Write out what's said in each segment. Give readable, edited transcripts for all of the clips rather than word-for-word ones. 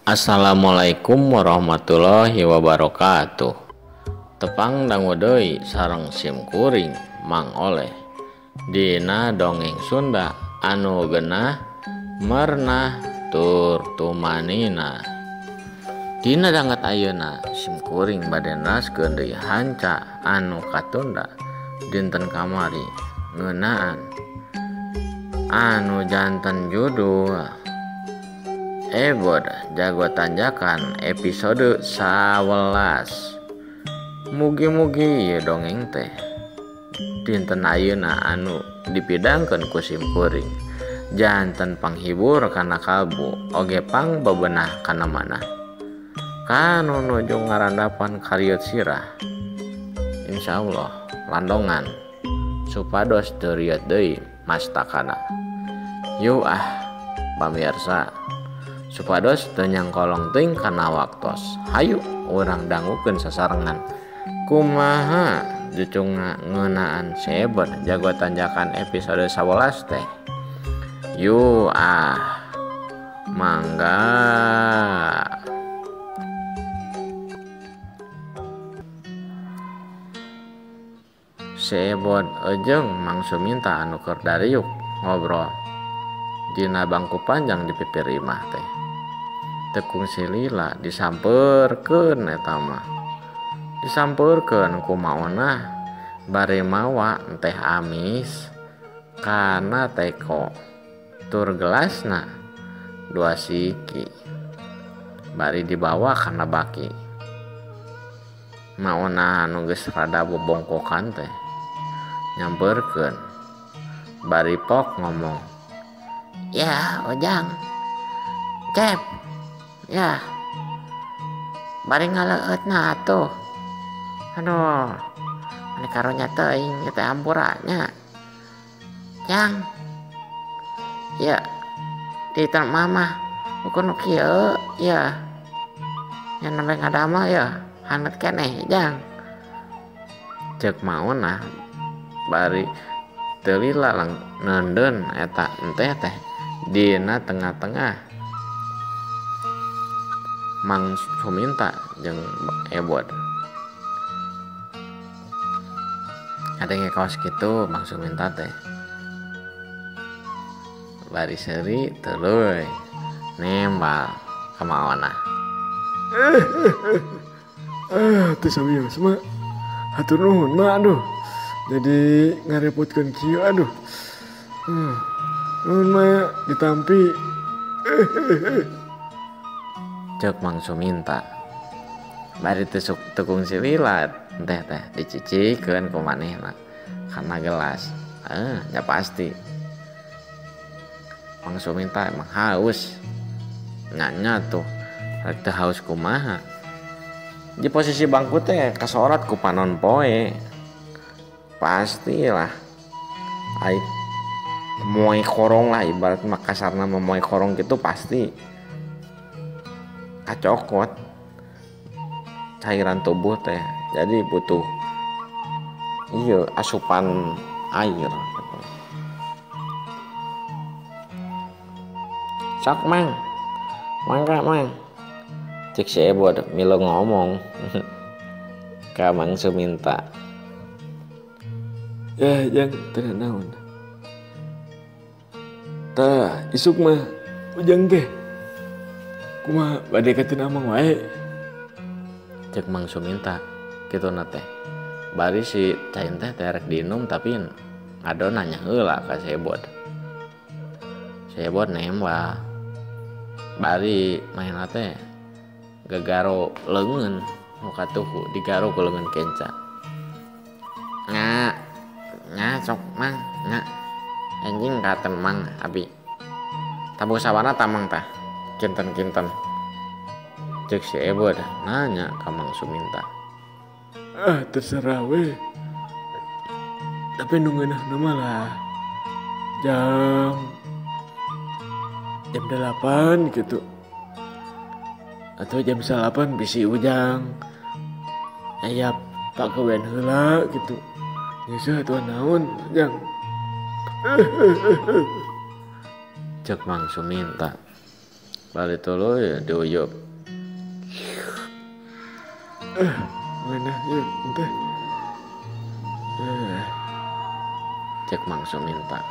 Assalamualaikum warahmatullahi wabarakatuh. Tepang dangu deui sareng sim kuring Mang Oleh dina dongeng Sunda anu genah merenah tur tumanina. Dina danget ayeuna sim kuring bade neraskeun deui hanca anu katunda dinten kamari ngeunaan anu janten judul Ebod Jago Tanjakan episode 11. Mugi-mugi ieu dongeng teh dinten ayeuna anu dipidangkeun ku sim kuring janten panghibur kana kalbu oge pang bebenah kana manah kanu nuju ngarandapan kariut sirah. Insyaallah landongan supados teu rieut deui mastakana. Yuk ah pamirsa, supados teu nyangkolong teuing kana waktos. Hayu urang dangukeun sasarengan kumaha jucungna ngeunaan si Ebod Jago Tanjakan episode 11 teh. Yuk ah mangga. Si Ebod jeung Mang Suminta anu keur dariuk ngobrol dina bangku panjang di pipir imah teh. Tekung silila disampeurkeun eta mah. Disampeurkeun ku maonah bari mawa teh amis kana teko tur gelasna dua siki bari dibawa kana baki. Maonah anu geus rada bobongkokan teh nyampeurkeun bari pok ngomong, "Ya Ojang, Cep, ya bari ngaleueutna atuh. Aduh, mani karunya teuing ieu teh hampura nya. Jang, ya di tempat mama ukur nu kieu ya. Nya nembe ngadamel ya haneut keneh Jang." Ceuk maonah bari teu lila neundeun eta enteh teh dina tengah-tengah Mang Suminta jeung Ebod. Kadenge kaos kitu Mang Suminta teh bari seuri tuluy nembal ka maonah. Teu sawios mah. Hatur nuhun mah aduh. Jadi ngarepotkeun kieu aduh. Nuhun mah ditampi. Ceuk Mang Suminta bari tusuk tekung silila teh teh dicicikeun ku manehna kana gelas. Nya pasti Mang Suminta emang haus. Nya tuh rek teu haus kumaha. Di posisi bangku teh kasorot ku panon poe. Pastilah ai moe korong lah, ibarat mah kasarna mah moe korong gitu pasti kacokot cairan tubuh teh, jadi butuh iya asupan air. Sok Mang, mangga Mang, cek si Ebod milu ngomong ka Mang Suminta. Ya Jang, teu naon. Tah isuk mah Ujang teh kumaha bade ka tina amang wae. Cek Mang Suminta kituna teh. Bari si cain teh rek diinum tapi ngadon nanya heula ka si Ebod. Si Ebod nembal. Bari manehna teh gagaro leungeun nu katuhu digaro ku leungeun kenca. Nya nya sok Mang nya anjing katen Mang abi. Tabuh sawana tamang tah kinten-kinten. Cek si Ebod nanya ka Mang Suminta. Ah terserah we. Tapi nu ngeunahna mah lah jam 8 gitu. Atau jam 9 bisi Ujang aya pagawean heula gitu. Nyeuseut atuh naon Jang. Ceuk Mang Suminta. Bari tuluy diuyup. Ngeunah ieu teh. Cek Mang Suminta.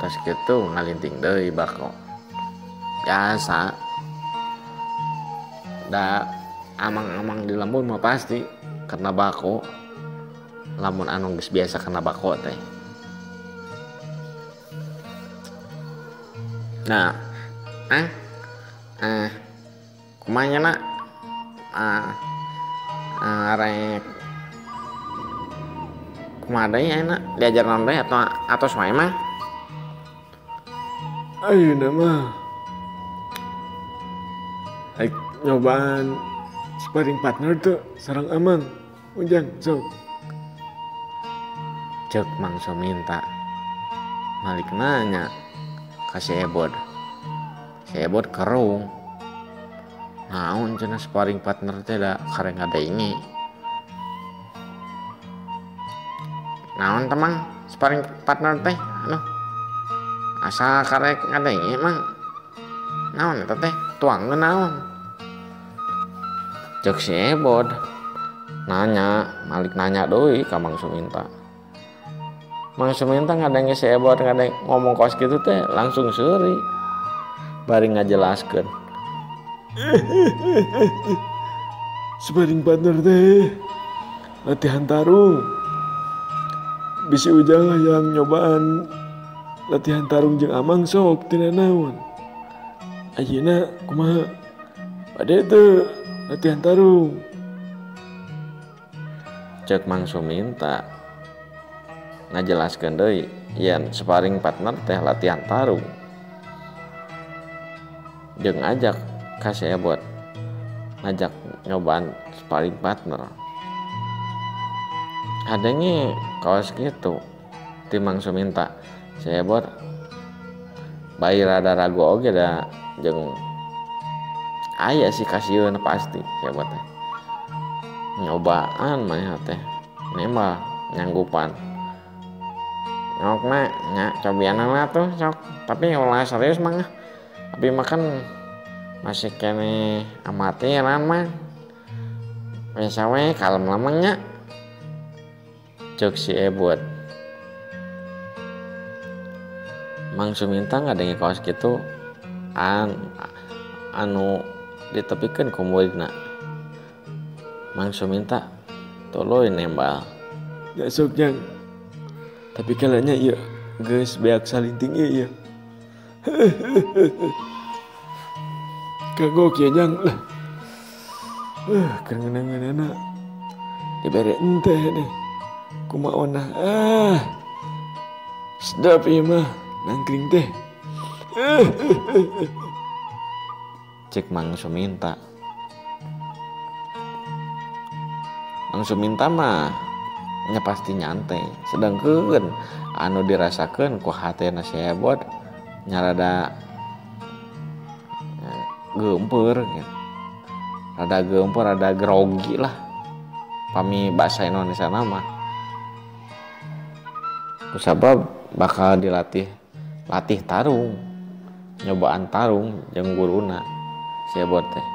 Tas kitu ngalinting deui bako. Biasa. Da amang-amang di lembur mah pasti kena bako. Lamun anu geus biasa kena bako teh. Nah, kumaha nya na? Rek kumaha deui ayeuna diajar naon deui atau atos wae mah? Ayeuna mah rek nyobaan sparring partner tuh sareng Amang. Ujang sok. Cek Mang Suminta. Malik nanya ka si Ebod. Si Ebod kerung. Naon cenah sparring partner teh da karek ngadenge. Naon teh Mang sparring partner teh? Anu asa karek ngadenge Mang. Naon eta teh? Tuangeun naon? Cek si Ebod. Nanya, Malik nanya deui ka Mang Suminta. Mang Suminta ngadenge si Ebod ngadenge ngomong kos kitu teh langsung seuri. Bari ngajelaskeun. Sparring partner teh latihan tarung. Bisi Ujang hayang nyobaan latihan tarung jeung Amang sok tina naon. Ayeuna kumaha? Bade teu latihan tarung. Cek Mang Suminta ngajelaskeun deui yen sparring partner teh latihan tarung. Jeung ngajak ka si Ebod ngajak nyobaan sparring partner. Kadenge kaos kitu ti Mang Suminta. Si Ebod bae rada ragu oge da jeung aya sih kasieun pasti si Ebod teh. Nyobaan manehna teh nembal nyanggupan. Nyokna nya cobian lah tuh sok, tapi ulah serius mah. Abi mah kan masih keneh amatiran mah. Biasa we kalem lamang nya. Cek si Ebod. Mang Suminta ngadenge kaos kitu anu ditepikeun ku muridna. Mang Suminta tuluy nembal. Ya sok jang. Tapi kalanya ieu geus beak salinting ieu ieu. Kagok ya jang lah. Keur ngeunah-ngeunahna dibere enteh deh. Kumaha onah ah. Sedap ieu mah nangkring teh. Cek Mang Suminta. Mang Suminta mah nya pasti nyantai. Sedangkeun anu dirasakeun ku hatena si Ebod nya rada geumpeur gitu. Rada geumpeur, rada grogi lah. Pami bahasa Indonesia mah. Kusabab bakal dilatih latih tarung, nyobaan tarung jeung guruna si Ebod teh.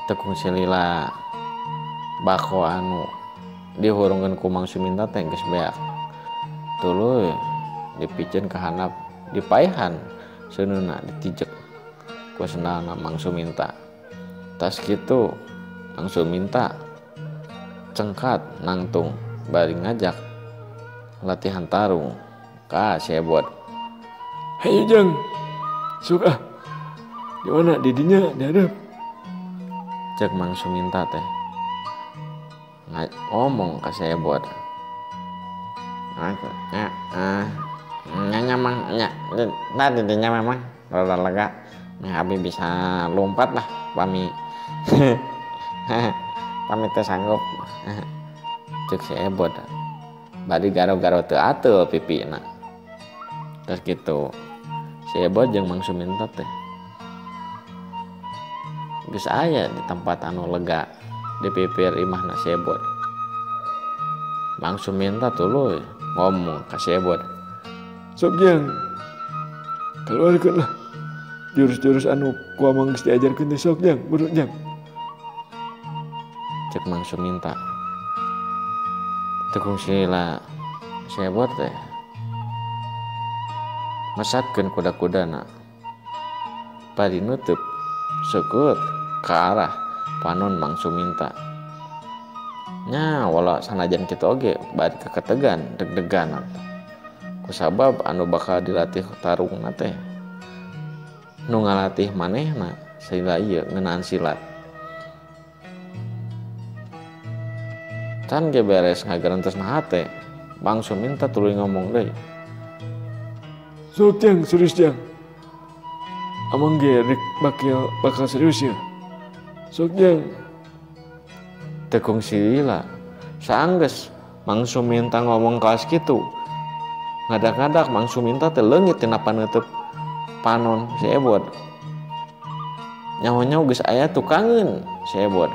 Tekung silila bako anu dihurungkeun ku Mang Suminta teh geus beak. Tuluy dipiceun ka handap, dipaihan seuneuna ditijek ku sendalna Mang Suminta. Tas kitu Mang Suminta cengkat nangtung bari ngajak latihan tarung ka si Ebod. Hayu jang, sok ah. Di mana didinya dihadap? Cek Mang Suminta teh ngomong ka si Ebod. Nya mang nya nah didinya memang rada lega. Nah, abi bisa lompat lah pami. Pami teh sanggup. Cek si Ebod. Bari garo-garo teu ateul pipina. Terus gitu. Si Ebod jeung Mang Suminta teh geus aya di tempat anu lega di pipir imahna si Ebod. Mang Suminta tuluy ngomong ka si Ebod. Sok jang, Keluarkeun lah jurus-jurus anu ku amang geus diajarkeun teh sok jang, buru jang. Cek Mang Suminta. Teu kungsi lah si Ebot teh mesatkeun kuda-kudana bari nutup seukeut ka arah panon Mang Suminta. Nya wala sanajan kitu oge bari keketegan deg-degan kusabab anu bakal dilatih tarungna teh nu ngalatih manehna sila ieu ngeunaan silat. Can ge beres ngagerentes na hate, Mang Suminta tuluy ngomong deui. Sok jang, serius jang. Amang ge rek bakal serius ya. Sok jang. Teu kungsi lila saanggeus Mang Suminta ngomong kawas kitu. Ngadak-ngadak Mang Suminta teh leungit tina paneuteub panon si Ebot. Nyaho-nyaho geus aya tukangeun si Ebot.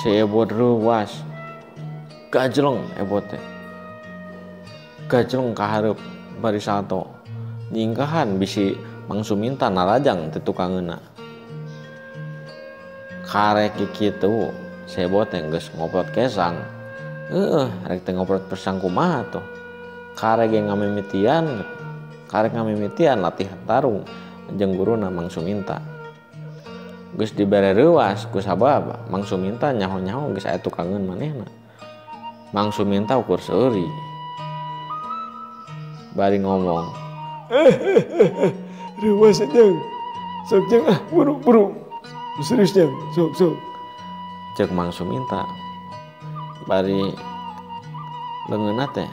Si Ebot reuwas. Gajleng Ebot teh. Gajleng ka hareup bari salto. Nyingkahan bisi Mang Suminta narajang teh tukangeunna. Karek kitu si Ebot teh geus ngoprot kesang. Heueuh, rek teh ngoprot pesang kumaha tuh. Karek ge ngamimitian, karek ngamimitian latihan tarung jeung guruna Mang Suminta. Geus dibere reuas ku sabab Mang Suminta nyaho-nyaho geus aya tukangeun manehna. Mang Suminta ukur seuri. Bari ngomong, "Reuas jang. Sok jang ah, buru-buru. Serius jang, sok sok." Cek Mang Suminta. Bari leungeunna teh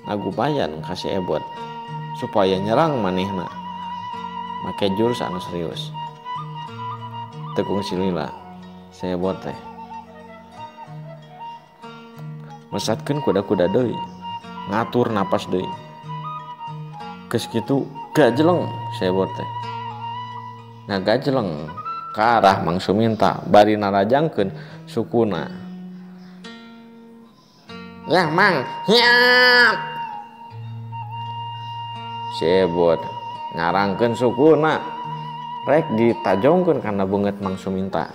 ngagupayan ka si Ebot supaya nyerang manehna make jurus anu serius. Teu kungsi lila si Ebot teh mesatkeun kuda-kuda deui, ngatur napas deui. Geus kitu gajleng si Ebot teh. Ngagajleng ka arah Mang Suminta bari narajangkeun sukuna. Yah Mang, hiat. Si Ebot ngarangkeun sukuna rek ditajongkeun kana beungeut Mang Suminta.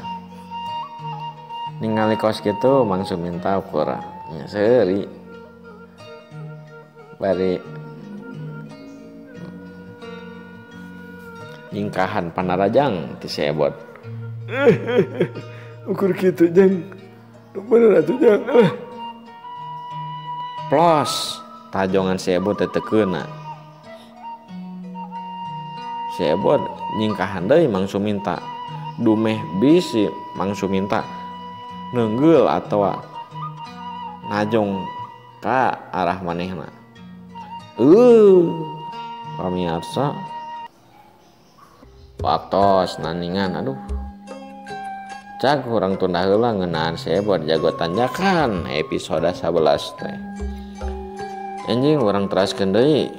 Ningali kos kitu Mang Suminta ukur seuri. Bari nyingkahan panarajang ti si Ebot. Ukur kitu jang. Bener atuh jang. Plos tajongan si Ebot teh teu keuna. Si Ebot nyingkahan deui Mang Suminta. Dumeh bisi Mang Suminta neunggeul atawa najong ka arah manehna. Pamiarsa waktos naningan aduh. Cag urang tunda heula ngeunaan si Ebot jago tanjakan episode 11 teh. Anjing urang teraskeun deui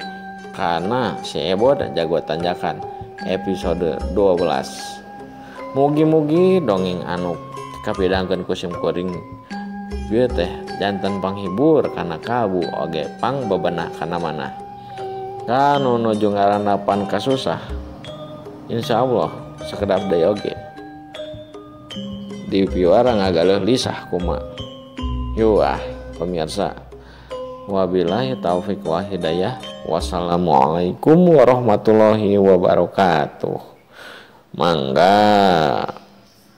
kana si Ebot jago tanjakan episode 12. Mugi-mugi dongeng anu kapidangkeun ku sim kuring ieu teh janten panghibur kana kalbu oge pang bebenah kana manah. Kanu nuju ngarandapan kasusah. Insyaallah sakedap deui oge di piwara ngagaleuh lisah kuma. Yo ah pemirsa. Wabillahi taufik wa hidayah. Wassalamualaikum warahmatullahi wabarakatuh. Mangga.